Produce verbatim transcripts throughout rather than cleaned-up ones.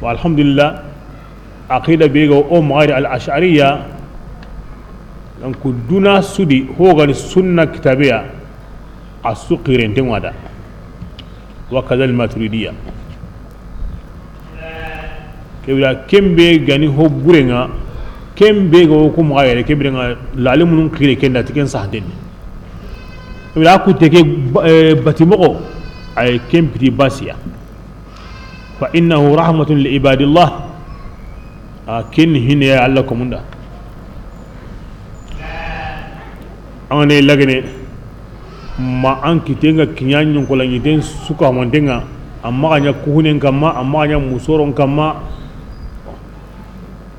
Wa alhamdulillah, aqida be ga o maxa ri al ashariya, donc duna su di ho ga ni sunna kitabe ya, a su xirenten ŋa da. Wa kadal maturidiya. Ke bire ken be ga ni ho bure ŋa, ken be ga o ku maxa yere, ke bire ŋa lalimunun xire ken da ti ken sahanten ni. Ke bire a kutte ke ba-, eh, bati moxo, ay ken piti basiya. Fa innahu rahmatun li ibadillah. A ken hine ya Allah ko munda. An ne lagene ma an kiten ŋa kiɲa ɲonkola ɲiten suka manten ŋa, amma ga ɲa kuhunen kamma, amma ga ɲa musoron kamma.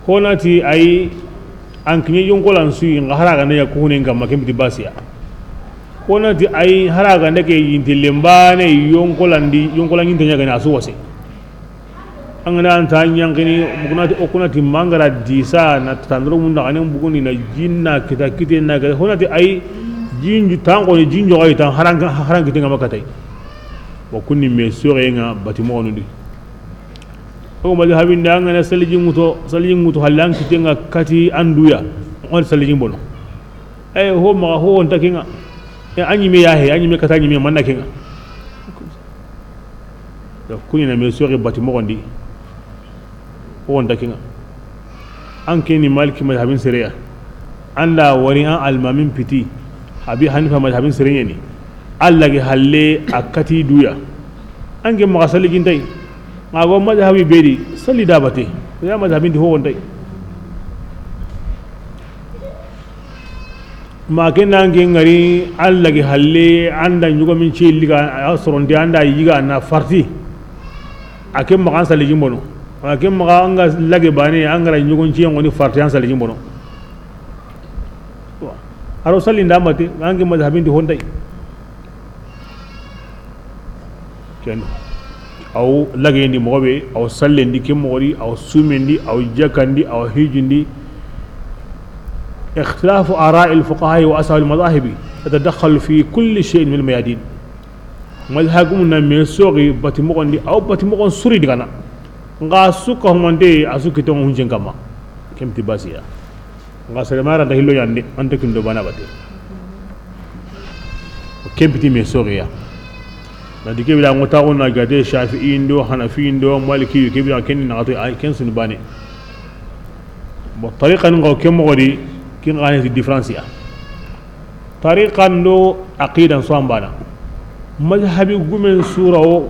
Honati ay an kiɲe yonkolan suyi ŋa hara ga ne ya kuhunen kamma ken piti basiya. Honati ay hara ga ne ke yinti lembane yonkolandi, yonkolan yinte ɲa ga ne a su wase. An ga na an ta ɲankini, o ku na ti, o ku na ti mangara disa na tandoro munda ga ne bugundi na jinna kita kite na ga. Honati ay jinju tan ko ni jinjo ay tan haran, haran kite ŋa makatay. Wa kunni me sore ŋa bati moxonu di. O ma habinde an ga na saliji ŋuto, saliji ŋuto halle an kite ŋa kati an duya. On saliji bono. Ay ho maxa ho wonta ke ŋa. E, a ɲi me ya he, a ɲi me kata ɲi me manna ke ŋa. Da kuni na me soxi bati moxon di. Ho wonta ke ŋa. An ke ni Maliki madhabin sere ya. An da wari an almamin piti. Abi Hanifa madhabin sere ɲa ni. Allah ge halle a kati duya. An ke maxa saliji ntay. Ŋa go madhabi be di sali da bate. Ya madhabin di ho wonta. Ma ke nan ke ŋari, an lagi halle, an da ɲugo min ci liga, a soronte, an da yiga na farti. A ke maxa an saliji bono. A ke maxa an ga lagi bane, an ga ra ɲugo ci ŋoni farti an saliji bono. Aro salli nda mate, an ke madhabin di hontay. Ken. Aw lagendi moxo be, aw sallendi ke moxo di, aw sumendi, aw jakandi, aw hijindi. اختلاف آراء الفقهاء وأصحاب المذاهب يتدخل في كل شيء من الميادين. Madhagumu na me soxi bati moxon di, aw bati moxon suri digana. Nga su ka humante, a su kiton hunjen kama. Ken piti basiya. Nga sere mara da hillo yande, ante kindo bana bate. Ken piti me soxiya. Na dike bila ngo taxu na gade Shafi'i ndo, Hanafi ndo, Maliki, ke bila ken na to ay ken sunu bane. Bon, tariqa ngo ke moxo di, kin ga ne différence ya. Tariqa ndo aqidan so ambana. Madhabi gumen sura o,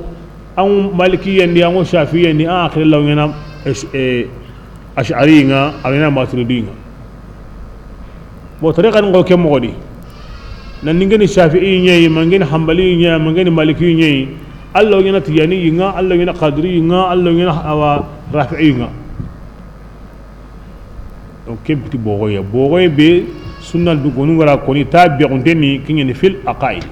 an Maliki yandi, an Shafi'i yandi, an aqida law ngena, eh, Ash'ari nga, a wena Maturidi nga. Bon, tariqa ngo ke moxo di. Nan ni ngeni Shafi'i ɲa yi, ma ngeni Hanbali ɲa yi, ma ngeni Maliki ɲa yi. Allah ɲa na Tijani yi nga, Allah ɲa na Qadiri yi nga, Allah ɲa na awa Rafi'i yi nga. Donc, ken piti bogoya. Bogoya be sunna du gonu ngara koni ta be gunte ni kinyeni fil aqaid.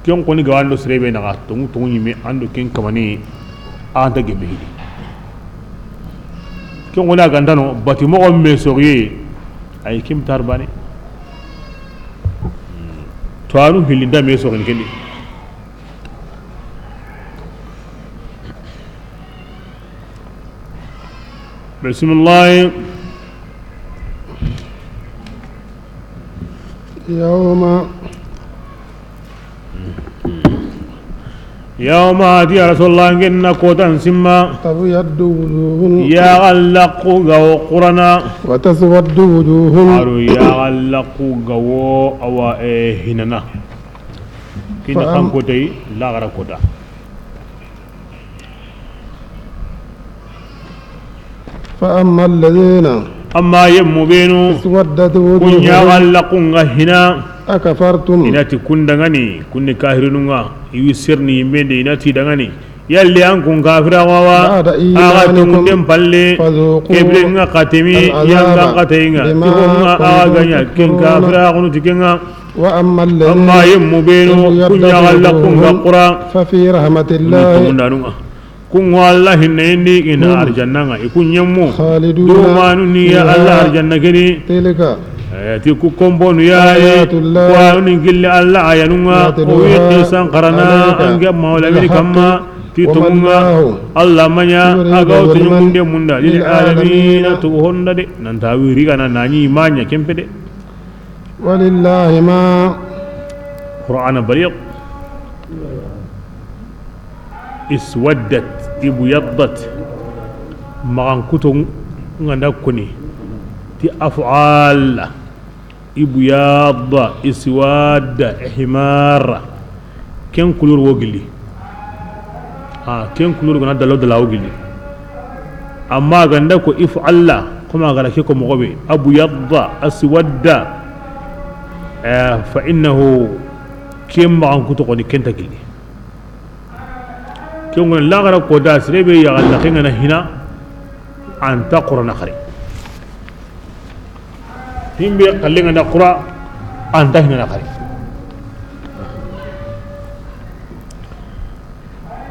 Ken koni ga wando sere be naxa tongu tongu ɲime ando ken kamani a anta gembe hidi. Ken koni a gantano bati moxo me soxiye ay kim tarbane. To anu hilinda me soxini kendi. بسم الله. يوم. يوم يأتي يا رسول الله، نجنا كوتا سما. تبيض وجوه. Ya xallaqu gawo Qurana. وتسود وجوه. Aro ya xallaqu gawo awa, eh, hinana. Kina فأم- kan kotay, laxara kota. فأما الذين Amma yemmu benu, اسودت وجوههم kun ya xallaqu nga hina, أكفرتم inati kun dangani, kunni kahirinu nga, iwi serni yimbende inati dangani, yalli an kun kafira wawa, بعد إيمانكم axa tungunden palle, فذوقوا kebire nga katemi, العذاب yanga katay nga, بما tiko nga axa كنتم ganya, ken تكفرون kafira kunu tikenga. وأما الذين Amma yemmu benu, لم kun ya xallaqu nga يبدلوا Qura, ففي رحمة الله Kundanunga. Kun wa Allah hinne indi ina هم arjanna nga. Ikun yemmu. خالدون Dumanu ni ya فيها Allah arjanna geni. تلك Eh, ti ku kombonu ya, eh, آيات الله Qur'anu ni gilli Allah ayanunga. نتلوها O wi qisan qarana عليك ange mawla mini بالحق kamma. Ti وما tonŋa الله Alla ma ɲa يريد a ga wo ظلما toɲomunde munda للعالمين. Lil alamina, togo honda de. Nanta wi rigana na ɲi ma ɲa kempe de. ولله ما Qur'ana baliq. Iswaddat, ibyaddat. Maxan kuto ŋa nda koni ti af'al. Ibyadda, iswadda, ihmarra. Ken couleur wo gilli. Ha, ken couleur gana dalo dala wo gilli. Amma ganda ko if'alla, kuma gara ke ko moxo be. Abyadda, aswadda. Eh, fa innahu, ken maxan kuto koni kenta gilli. Ken ŋa laxara ko da sere be ya Allah ken ŋa na hina anta Qur'ana xari. Himbe xalle ŋa na Qur'ana anta hina na xari.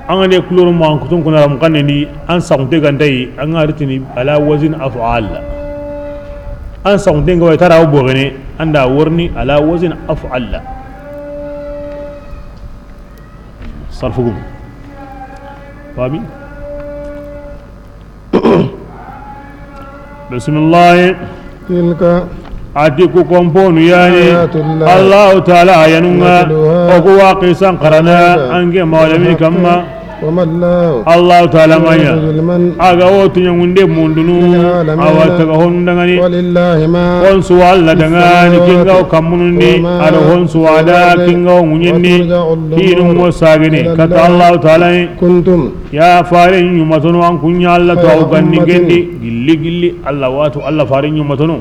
An ga ne couleur ma an kutun kuna ram kanne ni an saxunte ganta yi an ga ritini ala wazin af'al. An saxunte ga wa tara wo bogene anda worni ala wazin af'al. Sarfugum. Fami? Bismillah. تلك A ti ku komponu yani. آيات الله Allahu Ta'ala ayanun ŋa. نتلوها O ku wa qisan qarana عليك an ke mawlamin بالحق kamma. وما الله Allahu Ta'ala ma ɲa يريد ظلما a ga wo toɲomunde mundunu. للعالمين A wa taga hondangani. ولله ما Hon su wa Alla dangani, kin ga wo kammunundi, وما a do hon su wa da, في الأرض kin ga wo ŋuɲendi, وترجع الأمور kinu mo sagene, إلى kata الله Allahu Ta'ala. كنتم Ya fare ɲumatono an kuɲa Alla to خير aw ganni أمة gendi, gilli gilli, Alla watu, Alla fare ɲumatono.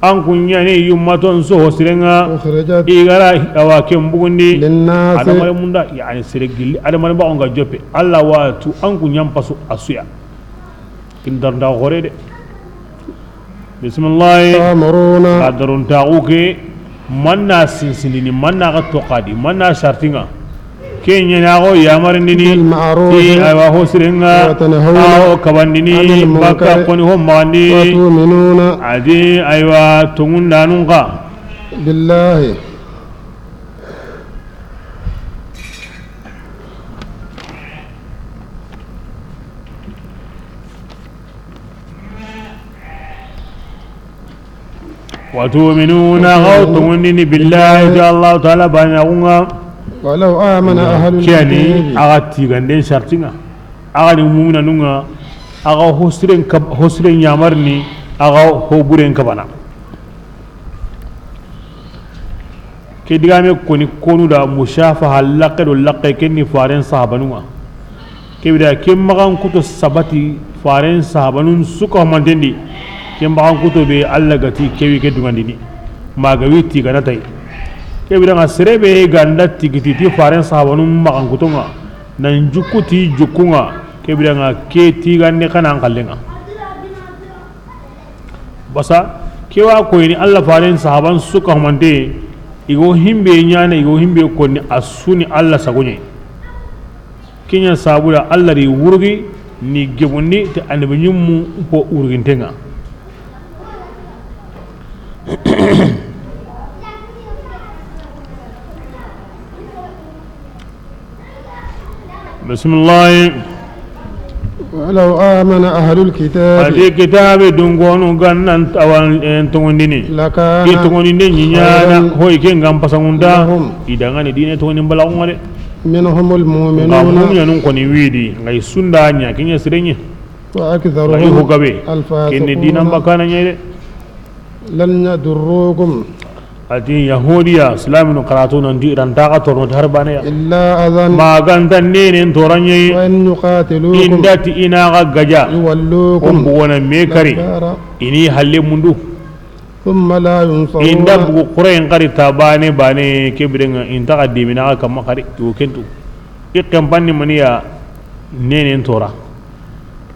An kuɲa ne yumaton so hosirenga, أخرجت i gara awa ken bugundi, للناس adamare munda, yani sere gilli, adamare ba on ga joppe, Alla watu, an kuɲan pasu asuya. Kin darnda xore de. Bismillah. تأمرون Ka darun taxu ke, manna sinsindini, manna ga toxadi, manna sartinga. Ke ɲana go yamarindini, بالمعروف ti aywa hosirenga, وتنهون awo kabandini, عن المنكر baka koni ho magandi. وتؤمنون Adi aywa tongundanun ka. بالله وتؤمنون غوتمني بالله تعالى الله تعالى بانياغونغا. ولو آمن أهل الكتاب. Kiyani aga tiganden sartinga, aga ni muminanunga, aga hosiren kab-, hosiren yamarni, aga hoburen kabana. Ke digame koni konu da musafaha laqqe do laqqe kenni faren sahabanunga. Ke bida ke maxan kuto sabati faren sahabanun suka mantendi. Ke maxan kuto be Allah gati kewi ke dugandini. Maga wi tigana tay. Ke bida nga serebe ganda tigiti ti faren sahabanun maxan kutonga. Nan jukuti jukunga. Ke bida nga ke tigande kana an kallenga. Basa, kewa koyini Allah faren sahaban suka humante, igo himbe nyana, igo himbe konni asuni Allah sagonye. Kinya sabuda Allah ri wurgi ni gebundi te annabi nyummu ko wurgintenga. Bismillah. ولو آمن أهل الكتاب. Adi kitabe dungonu gannan tawan en tongondini. لكان Ke tongondinde nyinyana خيرا hoy ke ngam pasangunda. لهم. Idangani dine tongondin balagunga de. منهم Ngam المؤمنون. Mu'minun koni widi ngai sunda nya kinya sirenye. وأكثرهم Ngai ho gabe. الفاسقون. Kenne dinan bakana nya de. لن يضروكم. Ati Yahudiya, Islaminu karatu nan di ran taga torno har bane ya. إلا أذى. Maganta nenen toranye. وإن يقاتلوكم. Indati ina ga gaja. يولوكم. Ombu wona me kari. الأدبار. Ini halle mundu. ثم لا ينصرون. Inda bugu Qur'an kari ta bane bane kebirenga inta ga dimina ga kamma kari to kentu. Ikken banni maniya nenen tora.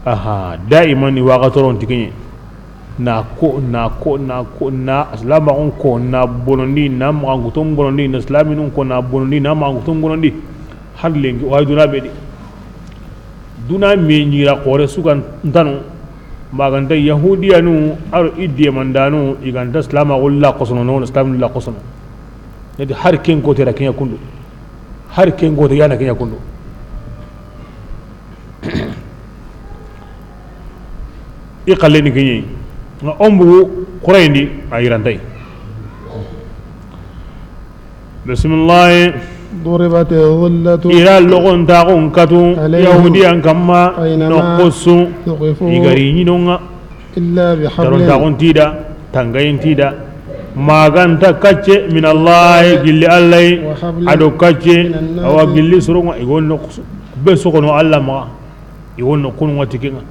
Aha, daiman ni waga toron tikenye. Na ko, na ko, na ko, na aslama on ko, na bonondi, na maganguton bonondi, na islaminun ko, na bonondi, na maganguton bonondi. Har lengi, wa duna bedi. Duna me nyira kore sukan ntano. Maganta Yahudiyanu, aro idde mandanu, iganta islama ulla kosono, no islam ulla kosono. Nedi har ken ko tera kenya kundu. Har ken ko te yana kenya kundu. I xalle ni kiɲe. Nga o n bugu xurayindi a yirantay. Bisimilahi. ضربت الذلة I ra logontaxun katu عليهم Yahudiyan kamma أينما noqu su ثقفوا i gari ɲinonga. إلا بحبل Darontaxun ti da, tangayin ti da. Maganta kacce min Allahi gilli Allahi, وحبل a do kacce من الناس awa gilli soronga i go noqu su. Be sogono Allah maxa. I wonno kunu ŋa ti ke ŋa.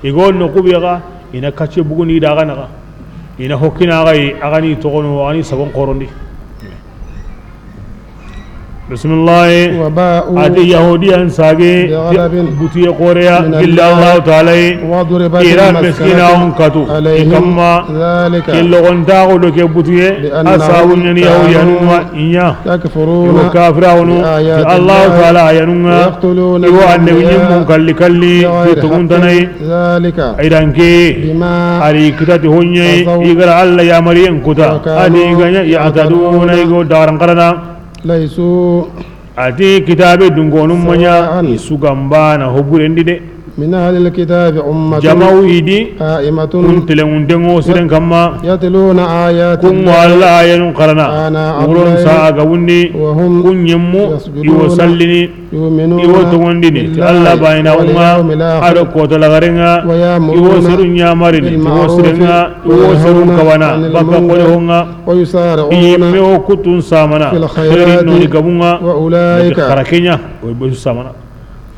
I ga wonno ku be ga, i na kacce buguni da ga naxa. I na hokkina ga yi, a ga ni toxono, a ga ni sagon xorondi. Bisimilahi. وباءوا A ti Yahudiyan sage, بغضب butuye xoreya, من gilla الله Allahu Taala yi. وضربت I ra المسكنة miskina on katu, i عليهم kamma, ذلك ke logontaxu do ke butuye, بأنهم a sabu ɲani Yahudiyanun ŋa, كانوا i ɲa. يكفرون I wo kafiraxunu, بآيات الله Allahu Taala ayanun ŋa, ويقتلون i wo annabi ɲimmun الأنبياء kalli kalli, بغير ti حق tuguntanayi. ذلك Ay danke, بما a ri kitati honɲayi, عصوا i ga ra Allah yamariyen kuta, وكانوا a di ga ɲa, يعتدون i go daran karana. ليسوا A ti kitabe dunkonun ma ɲa, سواء i su ga mba na hoburendi de. من أهل الكتاب أمة Jamawu i di, قائمة kun telenŋuntenŋo siren kamma. يتلون آيات Kun ŋo الله Allah ayanun karana. آناء Wuron الليل sa a ga wundi. وهم Kun ɲemmu, يسجدون i wo sallini. يؤمنون I wo tongondini ti بالله Allah bayina wunga, واليوم الآخر a do kota lagarenga. ويأمرون I wo seru ɲamarini ti wo بالمعروف sirenga, i wo seru وينهون kawana, عن baka المنكر kone honga. ويسارعون I me wo kutun samana, في الخيرات xeerin noni gabunga, وأولئك xarakenya, o be su samana.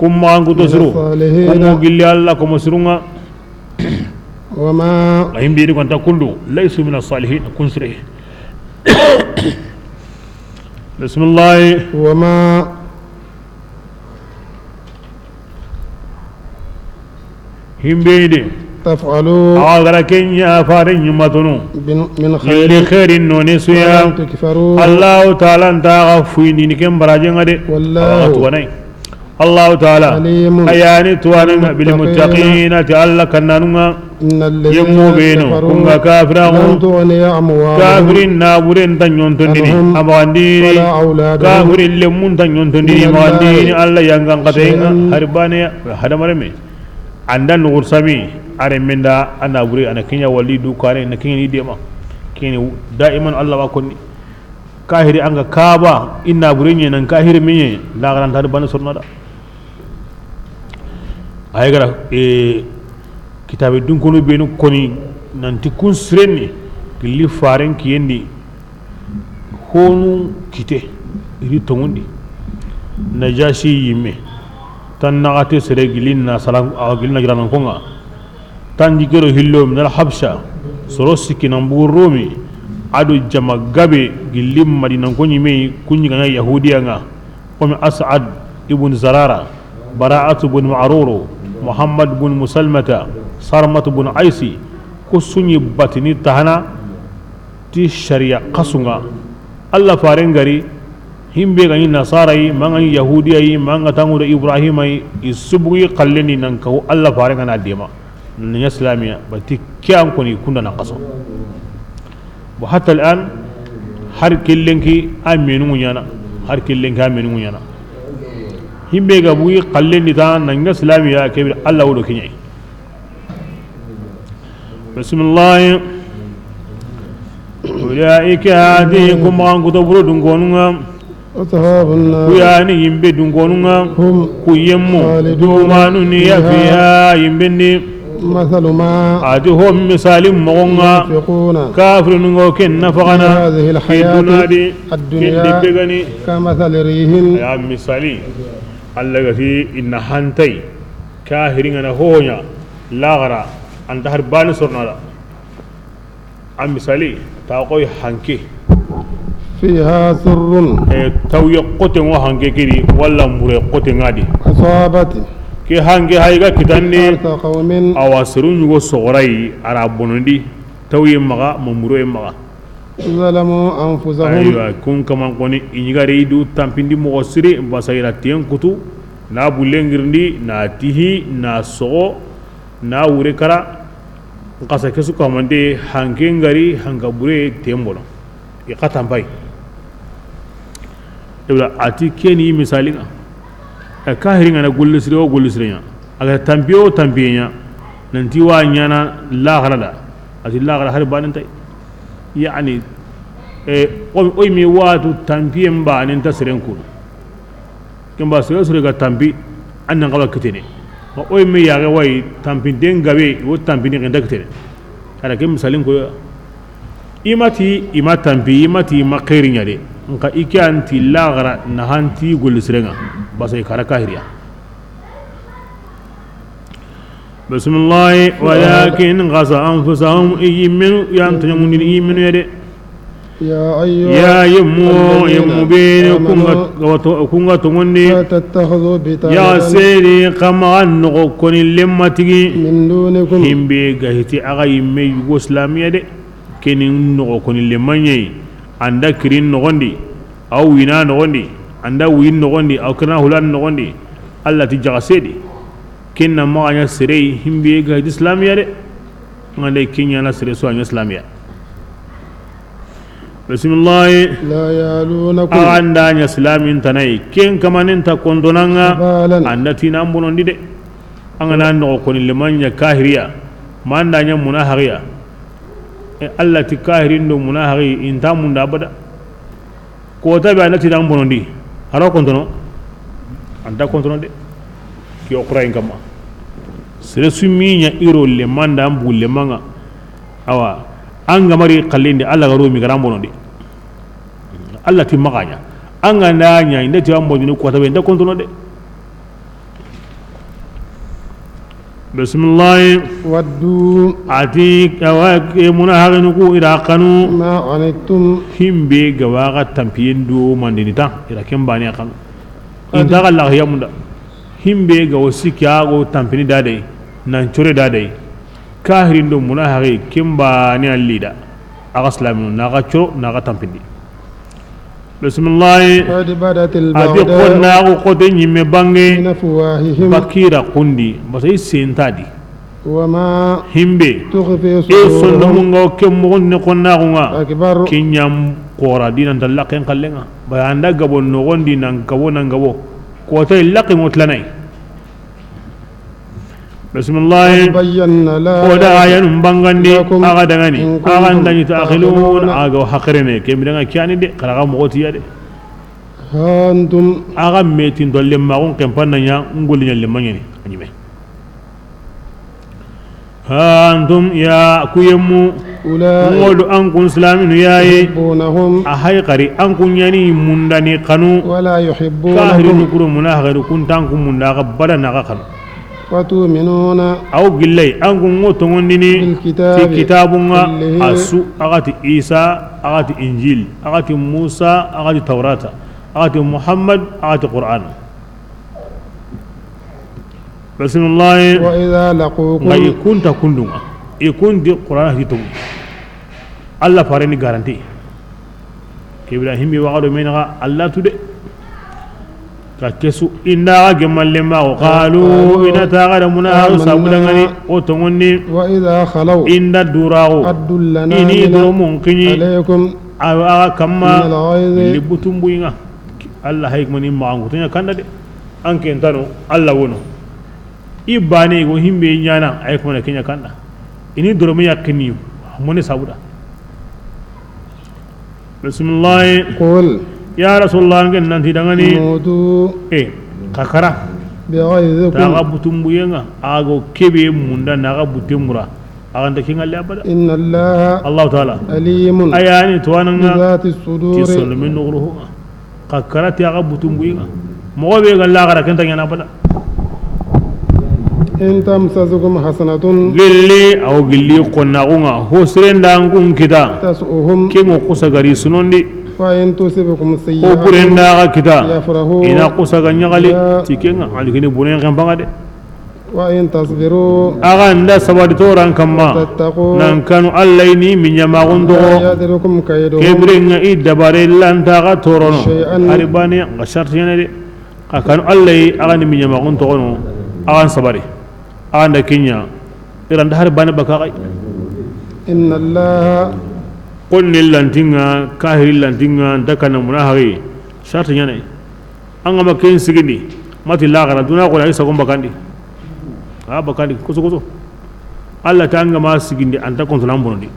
Kun maxan kuto من siru, الصالحين kun ŋo gilli Allah ko masirunga. وما A yimbe di konta kundu, laysu min as-salihin, kun sire. Bisimilahi. وما Himbe de. تفعلوا Awa gara kenya fare ɲumatunu. من، من خير Yille xeerin noni suya. فلن تكفروه Allahu Taala nta ga fuini ni ken barajenga de. والله Awa tuwanai. Allahu Taala عليم a yani tuwananga بالمتقين bil muttaqina ti Allah kannanunga. إن الذين Yemmo beno كفروا kunga kafiraxu. لن تغني أموالهم Kafirin na buren ta ɲontondini عنهم a maxandini. ولا أولادهم Kafirin lemmun ta ɲontondini من الله maxandini. Allah yangan katayenga شيئا hari bane hadamareme. Anda nuxur sami, a renmen da a na bure, a na kiɲa wali du kane, na kiɲa ni dema. Kiɲa daiman Allah wa konni. Kahiri anga kaba, i na bure ɲe nan kahiri miɲe, la garanta da bana sorna da. Ay gara, e, kitabe dunkono benu koni, nanti kun sirenni, gilli faren kiyendi, Honu kite, i ri tongundi. Najasi yimme. Tan naxate sere gilli na salam, a gilli na jiranan konga. Tan jikero hillo min al Habsha. Soro sikki nan bugu Romi. A do jama gabe gilli Madinan ko ɲime kun ɲi ga ɲa Yahudiya nga. Komi As'ad ibn Zarara, Bara'atu bun Ma'ruru, Muhammad bun Musalmata, Sarmatu bun Aisi, ku su ɲi batini tahana ti sariya xasunga. Allah faren gari, himbe ga ɲi nasara yi, ma ga ɲi yahudiya yi, ma ga tangudo Ibrahima yi, i su bugi xallendi nan kawo Allah faren ga na dema. Ni ɲa silamiya, ba ti ke an koni kunda na xaso. Bon, hatta al an, har killenki a menu ɲana, har killenki a menu ɲana. Himbe ga bugi xallendi ta nan ga silamiya kebe Allah wodo kiɲe. Bismillah. Ulaika, a ti, kuma an kuto buro dunkonunga. أصحاب النار Ku yani yimbe dunkonunga. هم Ku yemmu خالدون Dumanu ni ya فيها fiha yimbe ni. مثل ما A ti ho misali mogonga. ينفقون Kafirinu ngo ken في nafagana. هذه Fi الحياة dunadi. الدنيا Kende begani. كمثل ريح Ya misali. Allah ga ti inna hantai. Kafiringa na honya. Lagara. Anta har bani sornada. A misali, ta koy hanke. فيها صر E, tawye xote ngo hanke kiri, wala mure xote ngadi. أصابت Ke hanke hay ga kitanni, حرث قوم awa seru ɲugo sogorai, ara bonondi, tawye maga, ma mure maga. ظلموا أنفسهم Aywa, kun kaman koni, i ɲigare i du tampindi mogo siri, basa ira tiyen kutu, na bulle ngirndi, na tihi, na sogo, na wure kara, N xasa ke su kamante hanke ngari hanka bure tembono. I xata mbay. Ibra a ti keni misali nga. A kahiri nga na golli sire o golli sire ɲa. A ga tanpiye wo tanpiye ɲa, nanti wa ɲaana laaxara da, a ti laaxara hari baanen nta yi. Yaani, e, o, o yi me watu tanpiyen baanen nta seren kunu. Ken ba sere sere ga tanpi, an nan xawa kitene. Ma o yi me yaxe wa yi tanpinten gabe, wo tanpini xa nta kitene. Xa da ke misalin ko ya. I ma ti i ma tanpi, i ma ti i ma xeeri ɲa de. Nxa i ke an ti laaxara na hanti golli siren ŋa. Basa i kara kahiriya. Bisimilahi. Walakin xasa anfusahum, i yimmenu yan toɲamundini i yimmenu ya de. يا أيها Ya yemmu, الذين yemmu bene, آمنوا kunga, gawato, kunga tongondi. لا تتخذوا بطانة Ya seri kama an nogo koni lemmatigi. من دونكم. Himbe ga hiti a ga yimme yugo silamiya de. Keni nogo koni lemmaɲeyi. Anda kirin nogondi. Aw wina nogondi. Anda win nogondi. Aw kirina hulan nogondi. Allah ti jaga sedi. Kenna maxa ɲa sere himbe ga hiti silamiya de. Ngande kenya na sere so ɲa silamiya. Bisimilahi. لا يألونكم. A ga nda ɲa silamin tana yi, ken kamanen ta kontonanga, خبالا. An da tina an bonondi de. An ga na nogo koni liman ɲa kahiriya, ma an da ɲa munahaxiya. E, Allah ti kahirin do munahaxi, i nta munda abada. Kota be an da tina an bonondi, haro kontono, an ta kontono de. Ki o Qur'an kama. Sere su mi ɲa iro liman da an bu lemanga. Awa, an ga mari xallindi, Allah ga ro mi garan bonondi. Allah ti maxa ɲa. An ga nda ɲa, i nda ti an bonondi kota be, i nda kontono de. Bisimilahi. ودوا. A ti, awa, ke munahaxinu ku i ra xanu. ما عنتم. Himbe ga wa ga tanpiyen do mandini ta, i ra ken bane xanu. I nta ga laxiya munda. Himbe ga wo sikki a go tanpini dadai, nan core dadai. Kahirin do munahaxi ken bane a lida. A ga silaminu na ga coro na ga tanpindi. Bisimilahi. قد بدت A di البغضاء konnaxu xote ɲimme bange. من أفواههم. Bakira kundi, basa i sentadi. وما Himbe. تخفي E صدورهم. Sondomunga o ke moxon ne konnaxunga. أكبر. Kenyam xora dinanta laken kallenga. Ba anda gabo noxondi nan gabo nan gabo. Kota laken o tilanai. Bisimilahi. قد بينا الآيات O da ayanun bangandi, لكم a ga dangani, إن a ga كنتم ndani ta akhilun, تعقلون. A ga haqirene, ke mi danga kiyani de, karaga moxotiya de. ها أنتم. A ga metin dolle maxun kempanna ɲa, ngoli ɲa lemma ɲani, a ɲime. ها أنتم ya kuyemmu, أولئك. Ngolu an kun silaminu yayi. تحبونهم. A hay xari an kun ɲani mundani xanu. ولا يحبونكم. Kahirinu kuru munahaxinu kun tan kun munda ga bada na ga xanu. وتؤمنون Aw gillay, an kun ŋo tongondini بالكتاب ti kitabunga, كله. A su, a ga ti Isa, a ga ti Injil, a ga ti Musa, a ga ti Taurata, a ga ti Muhammad, a ga ti Qur'an. Bisimilahi. وإذا لقوكم Nxa i kunta kundunga. I kunti Qur'an hati tongu. Allah fareni garanti. Ke bira himbe waxa do menaxa Allah tude. Ka kesu inda ga gemalle ma o qalu ina ta ga da muna haru sabudangani o tongonni. وإذا خلوا Inda duraxu. عضوا الأنامل Ini do mun kini. عليكم Awa aga kamma. من الغيظ. Libutumbuinga. Allah hay mani maxangu tanya kanda de. An ke ntano Allah wono. I bane go himbe ɲana ay ko na kenya kanda. Ini doromi yakini mone sabuda. Bismillah. قل Ya Rasulullah, ngen nanti dangani. موتوا E, kakara. بغيظكم Ta ga butumbuyenga, ago kebe munda na ga butemura. Aganta kinga le abada. إن الله Allah Ta'ala. عليم Ayani tuwananga. بذات الصدور Ti sondomen noxuruhunga. Kakara ti aga butumbuyenga. Moxo be ga laxara kenta ɲana abada. إن تمسسكم حسنة Gilli, awo gilli konnaxunga. Ho sirenda nkun kita. تسؤهم Kemo kusa gari sunondi. وإن تصبكم Ho سيئة burenda ga kita. يفرحوا Ina kusa ga ɲaxali. بها Ti kenga, alikini buren xempanga de. وإن تصبروا Aga nda sabari toran kamma. وتتقوا Nan kanu Allah ni miɲamaxun لا toxo. يضركم كيدهم Kebirenga i dabare lanta ga torono. شيئا Hari bane ga sharti ɲana de. Ka kanu Allah yi, aga ni miɲamaxun toxono. Aga sabari. Aga nda kiɲa. Iranda hari bane baka gai. إن الله Konni lantinga, kahiri lantinga, ntakana muna hari. Sharti ɲana. An ga ma ken sigindi, mati laxara, duna ko ay sagon bakandi. A bakandi koso koso. Alla ta ŋa ma sigindi, an ta kontonan bonondi.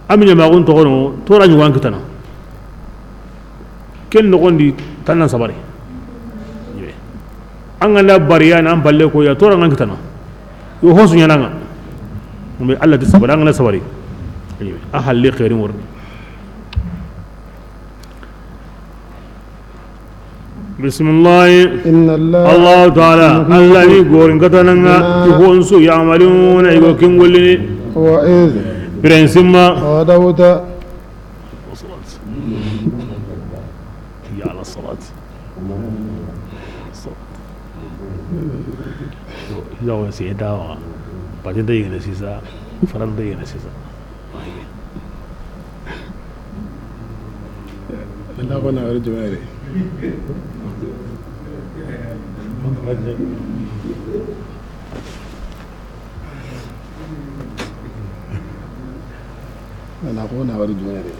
Ami ɲamaxun toxono, tora ɲugan kitana. Ken noxondi tannan sabari. An ga na bariya nan palle ko ya, tora ŋan kitana. Yo hosu ɲanaŋa. Mais Alla ti sabari, an ga na sabari. A halle xeerin worni. Bisimilahi. Inna Allah, Allahu taala, muhlikul, Alla ni gorin katanaŋa, qura, ti honsu, ya'maluna, i go ken gollini. Wa iz, biren simma, ghadawta. Ya ala salat. Yawo se dawa. Pati da yene sisa, faran da yene sisa. Anda ko na wari jumare. Anda ko na wari jumare.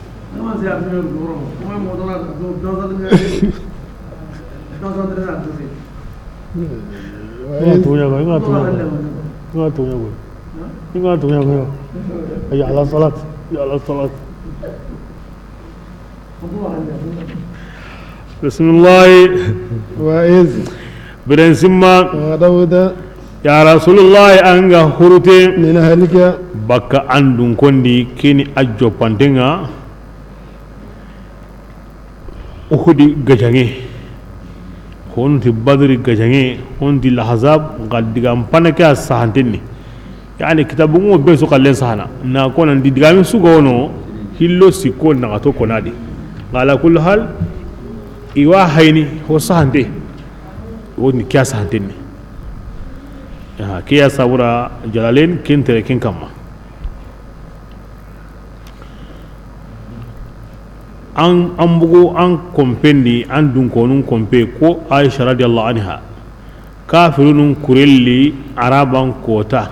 Nga tunya ko, nga tunya ko, nga tunya ko, nga tunya ko. Ya ala salat, ya ala salat. Bisimilahi. Wa iz, biren simma, ghadawta, ya Rasulullahi, an ga hurute, min ahlika, bakka an dunkondi, keni a joppantenŋa. Uhudi gajaŋe, honti Badri gajaŋe, honti Lahazab, ga digan pana ke a sahantenni. Yani, kitabu ŋo be su kallen sahana. Na ko nan di digami su ga wono, hillo sikko naxato konadi. Ala kulli hal, i wa hayni ho sahante. Woni kiya sahantenni. Aha, kiya sabura Jalalen ken tere ken kamma. An, an bugu an kompendi, an dunkonun kompe ko Aisha radiyallahu anha. Kafirunun kurelli Araban kota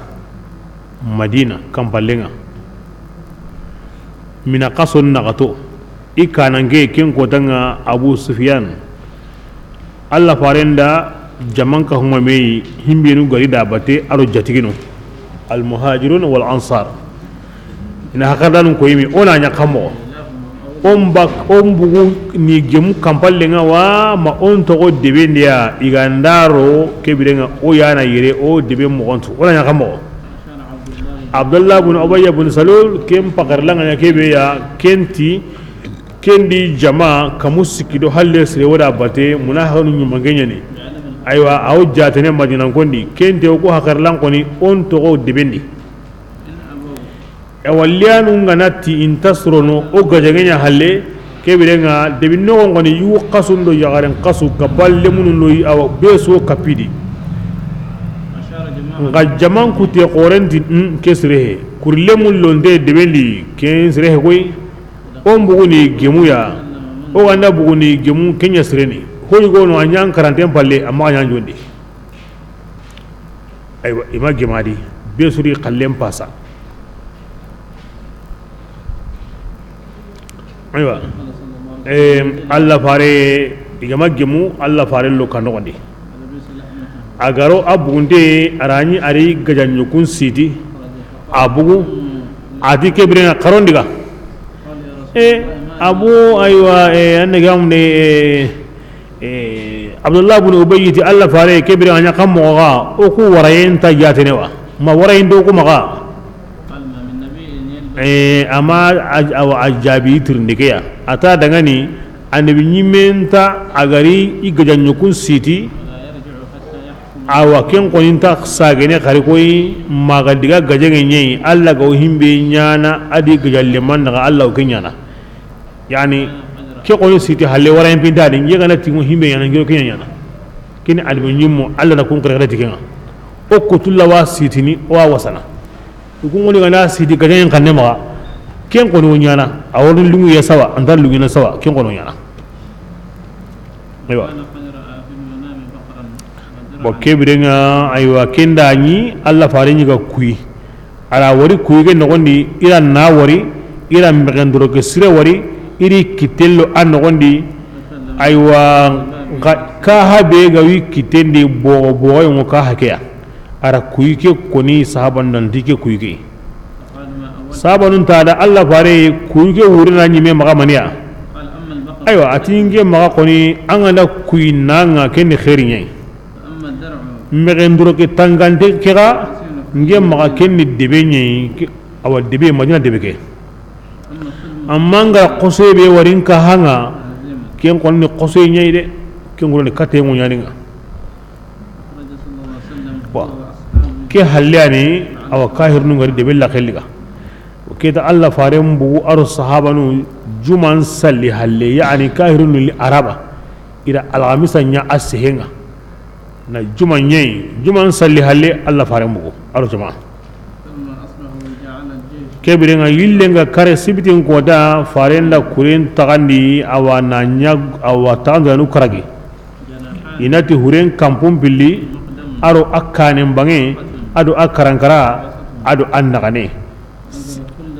Madina kampallenŋa. Mina kason naxato, i kananke ken kotanŋa Abu Sufyan. Alla farenda jamanka huma meyi, himbenu gari da bate aro jatigino. Al muhajirun wal ansar. Ina hakadanun ko yimi, ona ɲa kamo. On bak, on bugu ni gemu kampallenŋa wa, ma on toxo debendiya, i ga ndaro kebirenŋa, o yana yere, o debe moxontu. Ona ɲa kamo. Abdullah bin Ubayy bin Salul, ken pakarlanŋa ɲa kebe ya, ken ti, ken di jama, kamu sikki do halle sire wada bate, muna hanu ɲumange ɲani. Aywa, aw jatene Madina kondi, ken te ko hakarlan koni, on toxo debendi. Ewa, liyanu nga na ti inta sorono, o gajaŋe ɲa halle, kebirenŋa, debi noxon koni, yu xasun do yaxaren xasu, kapal lemunun do, awa, be so kapidi. Nga jaman kute xorenti, mm, ke sirehe. Kuri lemun lonte debendi, ken sirehe koy. O mbuguni gemuya. O ganda buguni gemu, kenya sireni. Hoy gono a ɲan karanten palle, amma a ɲan jondi. Aywa, i ma gemadi, be suri xallen pasa. Aywa. Em, Alla fare, i ga ma gemu, Alla fare lo kanoxondi. A garo a bugunte, a ra ɲi a ri gajaɲokun siti, a bugu, a ti kebirenŋa xarondiga. E, abu, aywa, e, an ne gamunde, e, Eh, Abdullah bin Ubayy ti Alla fare, kebire a ɲa xa moxo ga, o ku warayen ta jatene wa. Ma warayen do ku maxa. Eh, amma a, a, a jaabi tirindi ke ya. A ta dangani, annabi ɲimen ta a gari i gajaɲokun siti. Awa, ken koni nta sagene xari koy, maxa diga gajaŋe ɲeyi, Alla ga o himbe ɲana, a di gajalle man naxa Alla o ke ɲana. Yani, ke koni siti halle wara en pintani, nge gana tingo himbe ɲana, nge o ke ɲana. Kini albe ɲimmo, Alla na kun kare kare tikenga. O kutulla wa sitini, o wa wasana. Ku ngoni gana siti gajaŋen xanne maxa, ken koni o ɲana, a wori lungu ya sawa, anta lungu na sawa, ken koni o ɲana. Aywa. Bon, kebirenŋa, aywa, kenda ɲi, Alla fare ɲi ga kuyi. A ra wori kuyi ke noxondi, i ra na wori, i ra mexen doro ke sire wori, i ri kitello a noxondi, aywa, Ka, ka ha be ga wi kitten di bogo bogo yongo ka ha ke ya. A ra kuyi ke koni sahaban nan ti ke kuyi ke. Sahabanun ta da Allah fare kuyi ke wurina ɲime maxa maniya. Aywa, a ti n ke maxa koni an ga na kuyi na ŋa ke ni xeeri ɲa yi. Mexe nduro ke tangante ke ga n ke maxa ke ni debe ɲa yi. Awa debe Madina debe ke. Amma n ga ra xosoye be wari n ka ha ŋa, ken xoni ni xosoye ɲa yi de. Ken ŋuroni kate ŋo ɲa ni ŋa. Bon, ke halle ya ni, awa kahirinu n ga ri debe la xelli ga. Ke ta Allah faren bugu a ro sahabanu juman salli halle, yani kahirinu li araba. I ra alhamisa ɲa a sehe ŋa. Na juma ɲa yi, juman salli halle Allah faren bugu a ro jama. Ke biren ŋa yille n ga kare sibitin kota faren da kuren taxandi awa na ɲa awa taxandi anu karagi. I na ti huren kanpun pilli, a ro a kanen bange, a do a karankara, a do a naxane.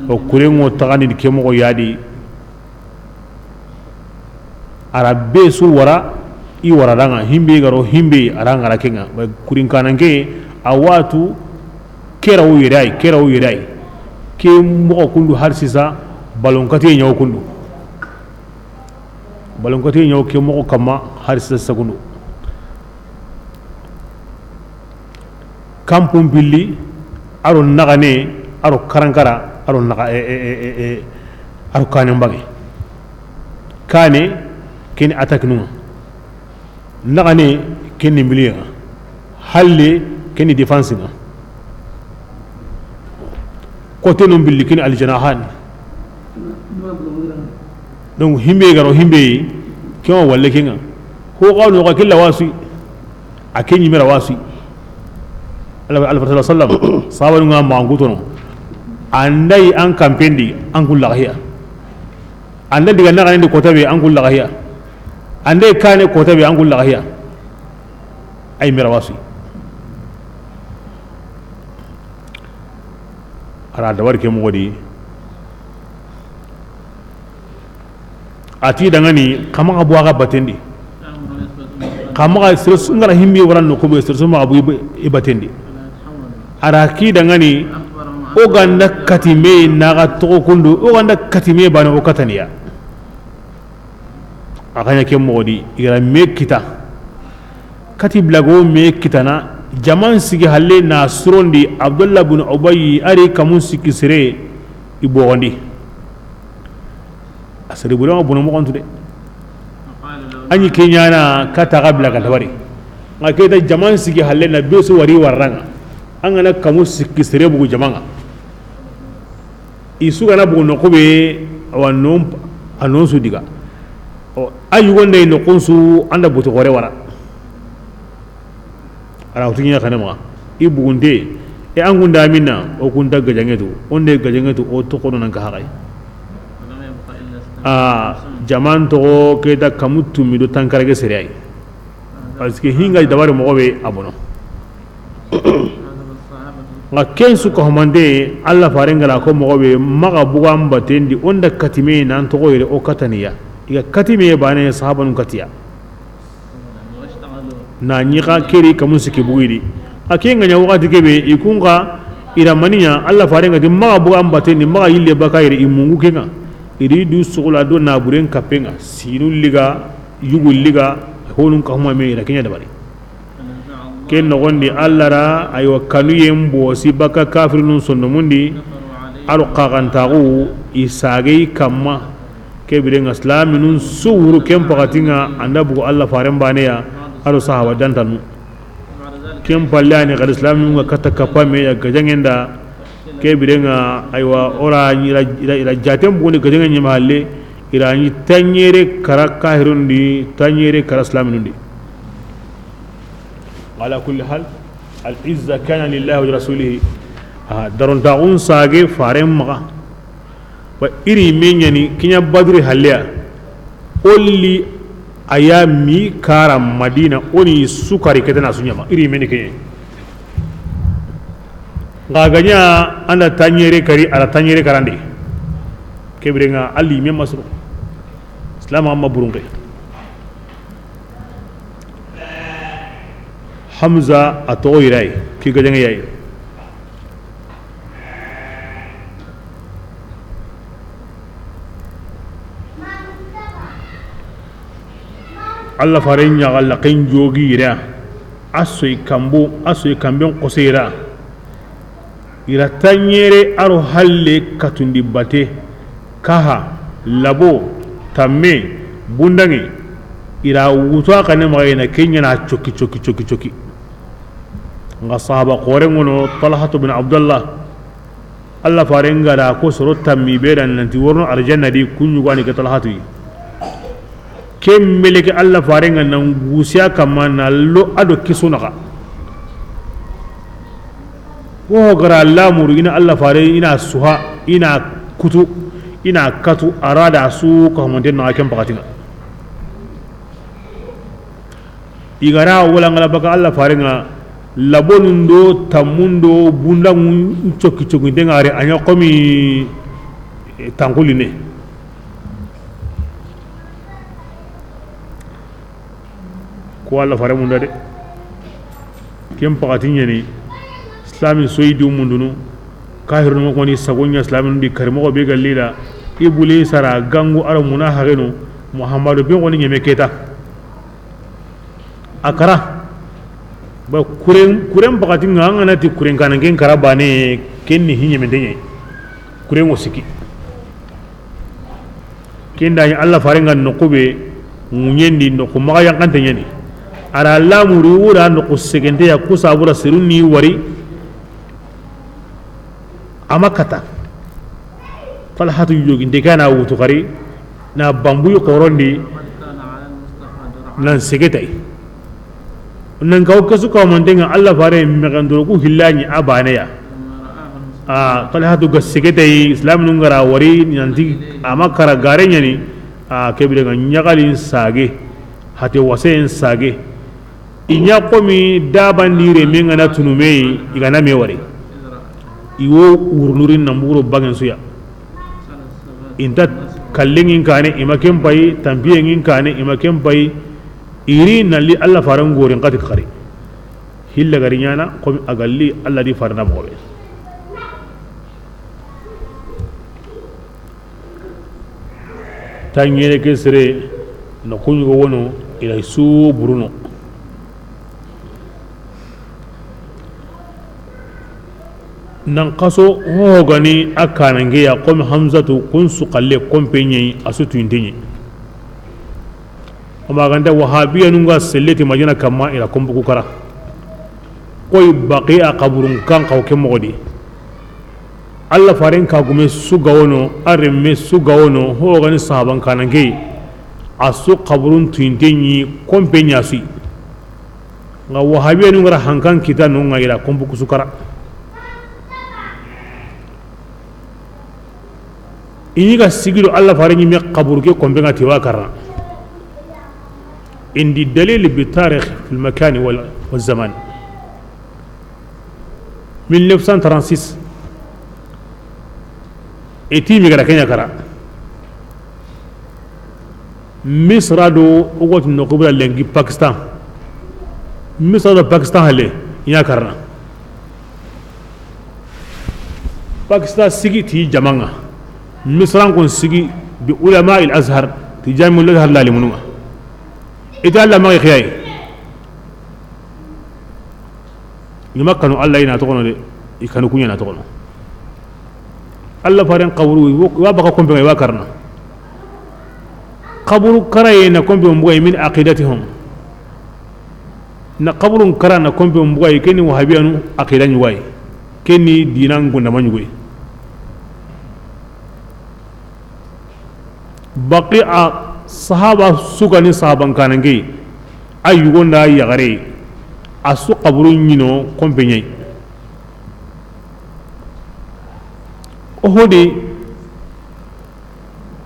O kuren ŋo taxandi ke moxo ya di. A ra be su wara, i wara da ŋa, himbe ga ro, himbe a ra ŋa ra ke ŋa. Ba kurin kanan ke, a watu, ke ra wo yere yi, ke ra wo yere yi. Ke moxo kundu har sisa, balon kati ɲa wo kundu. Balon kati ɲa wo ke moxo kamma har sisa sagundu. Kanpun pilli, a ro naxane, a ro karankara, a ro naxa, e, e, e, e, e, a ro kanen bange. Kane, ke ni attaque nu ŋa. Naxane, ke ni milieu ŋa. Halle, ke ni défense ŋa. Kote nun billi kini aljanahan. Donc himbe ga ro himbe, ke ma walle ke ŋa. Ho ga no ga killa wasui. A ke ɲi mera wasui. Allah, Allah sallallahu alaihi wasallam, sahabanu ŋa ma an gutono. An da yi an kanpen di, an kulla ga hiya. An da diga naxanen di kota be, an kulla ga hiya. An da kane kota be, an kulla ga hiya. Ay mera wasui. A ra dabari ke moxo di. A ti dangani xa maxa bo a ga batendi. Xa maxa sere su n ga ra himbe wara no ko be sere su maxa bo i batendi. A ra ki dangani o ga nda kati me na ga toxo kundu, o ga nda kati me bana o kataniya. A xa ɲa ke moxo di, i ga ra me kita. Kati blago me kitana, jaman sigi halle na surondi Abdullah bin Ubayy a ri kamun sikki sere i bogondi. A sere bure ma bono moxontu de. A ɲi ke ɲana kata ga bla ga dabari. N ga ke ta jaman sigi halle na be su wari waranga. An ga na kamun sikki sere bugu jaman ŋa. I su ga na bugu noxu be, awa non, a non su diga. O, a yugonde noxun su an da butu xore wara. A ra wutu ɲa xane ma. I bugunte, e an gunda minna, o kunta gajangetu, o nde gajangetu, o toxono nan ka haxay. A, jaman toxo ke ta kamu tumi do tankarage sere ay. Parce que hinga dabari moxo be a bono. N ga ken su ka humande, Allah faren ga ra ko moxo be maxa bugan batendi, o nda katime nan toxo yere o kataniya. I ga katime bane sahabanun katiya. Na ɲi xa keri kamun sikki bugidi. A ke n ga ɲa waxati ke be, i kun xa, i ra maniya, Allah faren ga ti maxa bugan batendi, maxa yille baka yere i mungu ke ŋa. I ri du sugula do naburen kappe ŋa, sinu liga, yugu liga, honun ka huma me i ra ke ɲa dabari. Ken noxondi Allah ra, aywa, kanuyen bosi baka kafirinun sondomundi, a ro xaxantaxu, i sagey kamma, ke biren ŋa silaminun su wuru ken paxati ŋa, an da bugu Allah faren baneya, a ro sahaba dantanu. Ken palle ani xadi silaminun ŋa katta kappa me ya gajangen da, ke biren ŋa, aywa, o ra ɲi ra, i ra, i ra jaten bugundi gajangen ɲi ma halle, i ra ɲi tanɲere kara kahirundi, tanɲere kara silaminundi. Ala kulli hal, al izza kana lillahi wa li rasulihi. Ah, darontaxun sage faren maxa. Wa iri me ɲani kiɲa Badri halleya. Olli a ya mi kara Madina, o ni sukari ketena su ɲama. Iri me ni kiɲe. N ga ga ɲa an da tanɲere kari, a ra tanɲere karandi. Ke biren ŋa alli me masro. Islam amma burunke. Hamza a toxo yirayi, ki gajaŋe yayi. Allah faren ɲaxa laxen jogi yira, a soyi kanbu, a soyi kanben xose yira. Ira taɲere aro halle katundi bate, kaha, labo, tamme, bundaŋe, ira wutu a xane maxa ina ke ɲana coki, coki, coki, coki. Nga sahaba xoren ŋono, Talhatu bin Abdallah, Allah faren ga da ko soro tammi be dan nanti worno arjanna di, kuɲugani ke Talhatu yi. Ke meleke Allah faren ga nan gusiya kamma na lo ado kisu naxa. Wo gara lamuru ina Allah fare ina suha, ina kutu, ina katu, arada su ka humanten na ken pakatinga. Igara wala ngala baka Allah farenga, labonun do tammun do bundaŋun coki coki dengare anya komi, eh, tankuline. Ko Allah fare munda de. Ken pakati ɲani islamin soyi di mundunu. Kahirunu koni sagonya islamin di karimogo be gallila. Ibuli sara gangu aro muna hagenu. Muhammadu bin koni ɲeme keta. A kara. Ba kuren, kuren pakati nga an ga na ti kuren kanan ken kara bane, ken ni hiɲe mendenye. Kuren wo siki. Ken da ni Allah farenga noqu be ŋuɲen di, noqu maxa yankante ɲani. Ara lamuri wura noqu segente ya, ku sabura sirun ni wari. Ama kata. Talhatu yoginte ke na wutu xari, na bambuyi xorondi, nan segetay. Nan kaw kesu kaw mantenga Allah fare mexendoroku hillani a baneya. A Talhatu ga segetay, islaminu ngara wari nanti ama kara gare ɲani. A kebire ga ɲaxalin sage, hate waseyen sage. I ɲa komi dabandi reme nga na tunu me, i ga na me wari. I wo wurnurin na mburo bangen suya. Inta kallengin kane, i ma ken payi, tampiyen ngin kane, i ma ken payi. Iri nalli Allah faran gorin kati xari. Hilla gari ɲana komi a galli Allah di farana moxo be. Taɲere ke sere na kuɲugo wono, ila su buruno. Nan xaso ho gani a kanange ya, komi Hamzatu kun su xalle kompe ɲeyi, a su tuyinte ɲeyi. O ma ganta wahabiyanu nga selleti Madina kamma, ila kombuku kara. Koy Baqi'a xaburun kan xaw ke moxo di. Allah faren kagume su ga wono, a remme su ga wono, ho gani sahaban kananke. A su xaburun tuyinte ɲi kompe ɲa su yi. Nga wahabiyanu ngara hankan kita no nga ila kombuku su kara. I ɲi ga sigido Allah fare ɲi me xaburu ke kompe nga ti wa karana. Indi dalil bi tarikh fil makan wal, wal zaman. Mille neuf cent trente-six. Eti mi gara Kenya kara. Misra do, o goti no kubra lengi Pakistan. Misra do Pakistan hale, i ɲa karana. Pakistan sigi ti jamanga. Misran kon sigi bi ulama il Azhar, ti jamiul Azhar lalimununga. Ita Allah ma xiyayi. I ma kanu Allah i na toxono de, i kanu kuɲa na toxono. Allah faren xaburu wa baka kompe nga i wa karana. Xaburu karaye na kompe mbugayi min aqidatihum. Na xaburun kara na kompe mbugayi, keni wahabiyanu aqida ɲugayi. Keni dinan gundama ɲugayi. Baqi'a sahaba su gani sahaban kananke, a yugo nda yaxare, a su xaburu ɲino kompe ɲeyi. Ohodi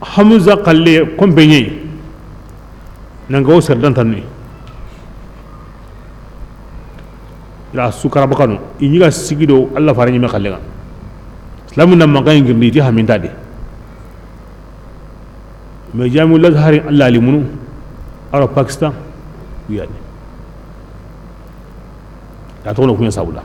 Hamza xalle kompe ɲeyi. Nanga wo sere dantanni. Ila su kara bakano, i ɲi ga sigido Allah fare ɲi me xalle nga. Islamu na maxa ngirndi ti haminta de. Mais jamiul Azhar Allah limunu, aro Pakistan, yani. A toxo no kuɲa sabu da.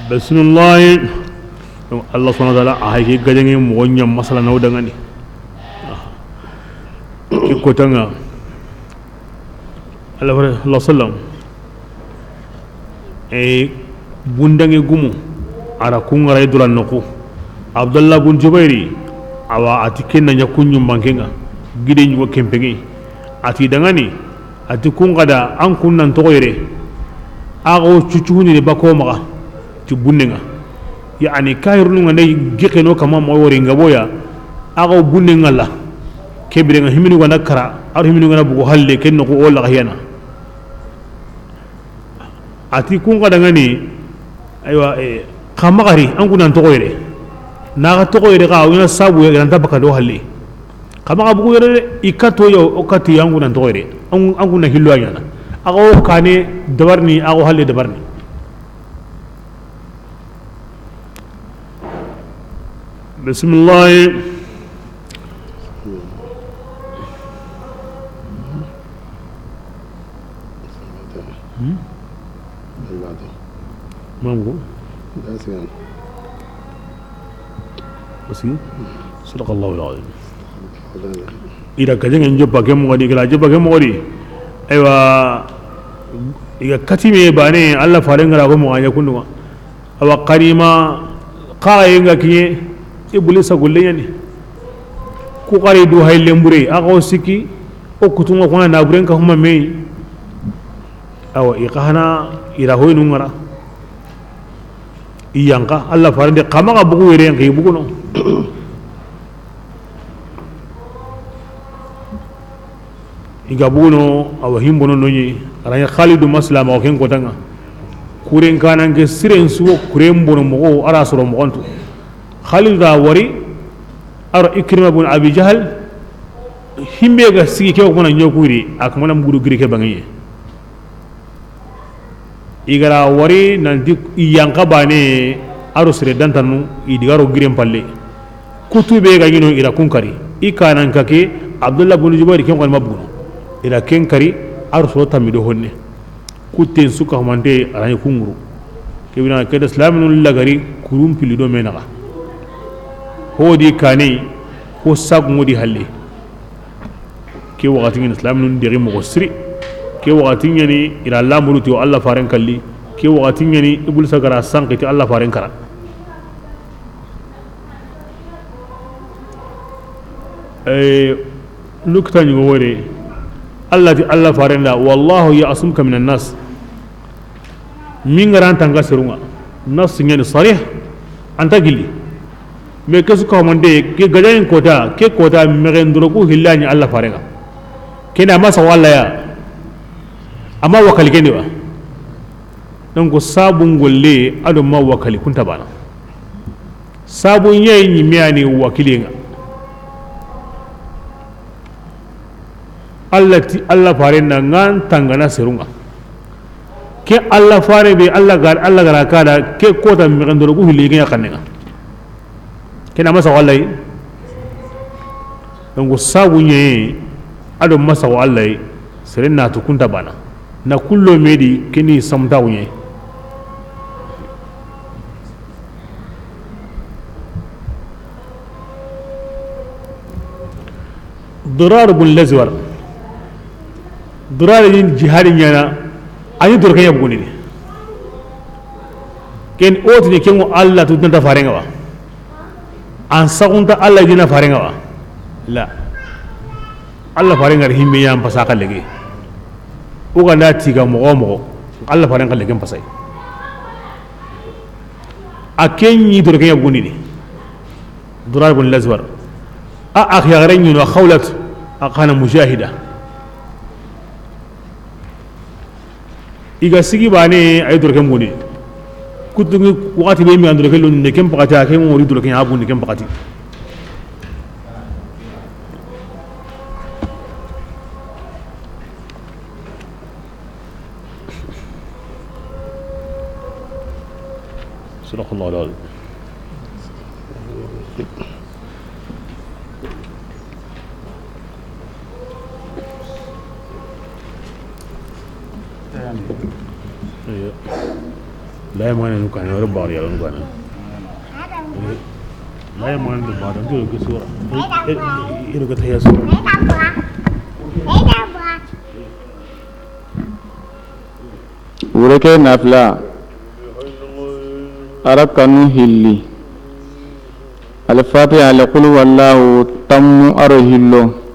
Bisimilahi. Donc, Allah subhanahu wa ta'ala a hayi ke gajaŋe moxo ɲa masala na wo daŋani. Ke kotaŋa, Allah fare, Allah sallam. E, bundaŋe gumu, a ra ku ŋara i dura noxu. Abdullah bun Jubairi, awa, a ti ken na ɲa ku ɲumbanke ŋa, gide ɲugo kempeŋe. A ti daŋani, a ti kun xa da an kun nan toxo yere. A xa wo cucuhundini bako maxa ti bunne ŋa. Yani, kahirunu ŋa ne gexeno kama moxo wori ŋa boya. A xa wo bunne ŋa la. Ke bire ŋa himinu ga na kara, a ro himinu ga na bugu halle, ken noxu o laxa hiyana. A ti kun xa daŋani, aywa, e, xa maxa ri, an kun nan toxo yere. Na xa toxo yere xa, o ɲa sabu ya, i ga nta baka do halle. Xa maxa bugu yere de, i kato ya, o kati ya, an kun nan toxo yere. An, an kun na hillo a ɲana. A xa wo kane dabarini, a xa wo halle dabarini. Bisimilahi. Hmm? Mamu ko? Parce que, sadaqallahu al-azim. I da gajaŋen joppa ke moxo di, i ga ra joppa ke moxo di. Aywa, i ga katime bane, Allah fare ŋa ra ko moxo ɲa kundu ŋa. Awa, xanima xaraye ŋa kiɲe, Iblisa golle ɲani. Ku xari du hay lembure, a xa wo sikki, o kutu ŋa kuna na buren ka huma me. Awa, i xa hana, i ra hoyinu ŋara. I yanqa, Allah farende, xa maxa bugu yere, yanqa i buguno. I ga buguno, awa, himbono noɲi, a ra ɲa Xalidu maslama, o ken kotaŋa. Kuren kananke siren su wo, kuren bono moxo, a ra soro moxontu. Xalidu da wari, a ro Ikrima bun Abi Jahal, himbe ga sigi ke, o kuma na ɲokuri, a kuma na mugudu giri ke baŋeye. I ga ra wari nanti i yanqa bane, a ro sere dantanu, i diga ro giren palle. Kutu be ga ɲino i ra kun kari. I kanan ka ke, Abdullah bun Jubair ken xoni mabuno. I ra ken kari, a ro soro tammi do honne. Kutten su ka humante a ra ɲi kunguru. Ke bina ke da silaminu lagari kurun pili do me naxa. Hodi kane, ko sagu ŋo di halle. Ke waxati ɲani silaminu dexi moxo siri. Ke waxati ɲani i ra lamuru ti o Allah faren kalli. Ke waxati ɲani Iblisa ga ra sanqi ti Allah faren kara. Eh, nukta ɲugo wore. Allah ti Allah faren da, "Wallahu ya'simuka minan nas." Min ga ra an tanga serun ŋa. Nas ɲani sarih. Anta gili. Mais ke su ka mande, ke gajaŋen kota, ke kota mexen doroku hillani Allah faren ŋa. Kena ma sawa Allah ya. Ama wakali kene ba. Donc, sabun golle, a do ma wakali kunta bana. Sabun ɲayi ɲi me yani wakili ŋa. Allah ti, Allah faren da ŋa an tangana serun ŋa. Ke Allah fare be, Allah ga, Allah ga ra ka da, ke kota mexen doroku hilli ke ɲa xannen ŋa. Kena ma sawa Allah yi. Donc, sabu ɲe, a do ma sawa Allah yi, sere na tu kunta bana. Na kullo me di, keni samta ɲe. Dirar bun Lazwar. Dirar ɲi jihadi ɲana, a ɲi doroke ɲa bugundini. Ken o tini ken ŋo Allah tu nta faren ŋa wa. An sagunta Allah dina faren ŋa wa. La. Allah faren ŋa ri himbe ɲa an pasa ka lege. O ga nda tiga moxo moxo. Allah faren ka lege n pasay. A ken ɲi doroke ɲa bugundini. Dirar bun Lazwar. A, a xiyare ɲi no Xawlat, a xa na mujahida. I ga sigi bane, ay doroke bugundini. Kutungi waxati be mi an doroke lo ne ken pakati, a ken ŋo ri doroke ɲa bugundini ken pakati. صدق الله العظيم. Iya. La yamane nu kana, wala bari ya nu kana. La yamane nu bari, ngi ke sura. Iro ke taya sura. Wure ke nafila. Arakanu hilli. Al-Fatiha, al-Qul huwallahu tammu aro hillo.